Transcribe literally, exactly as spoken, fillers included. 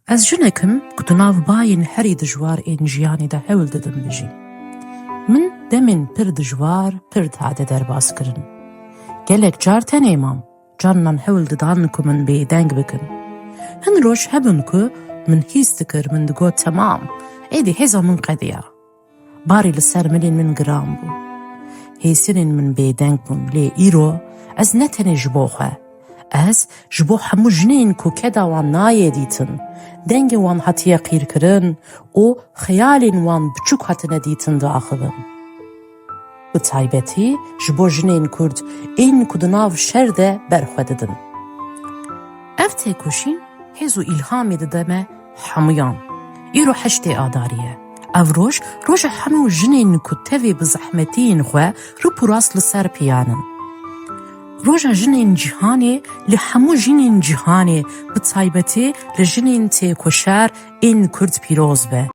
Ez jinek im ku di nav bayên herî dijwar ên jiyanê de hewl didim bijîm. Min demên pir dijwar pir dihate derbas kirin. Gelek car tenê mam, carinan hewl didan ku min bêdeng bikin. Hin roj hebûn ku min hîs dikir, min digot, temam, êdî hêza min qediya. Barî li ser milên min giran bû. Hêsinên min bêdeng bûn, lê îro ez ne tenê ji bo xwe. Ez ji bo hemû jinên ku keda wan nayê dîtin, dengê wan hatiye qîrkirin û xeyalên wan biçûk hatine dîtin diaxivim. Bi taybetî ji bo jinên Kurd ên ku di nav şer de ber xwe didin. Ev têkoşîn hêz û îlhamê dide me hemûyan. Îro heştê Adarî ye. Ev roj, roja hemû jinên ku tevî bi zehmetiyên xwe rûpûrast li ser piyan in. Roja jinên cîhanê li hemû jinên cîhanê, bi taybetî li jinên têkoşer ên Kurd pîroz be.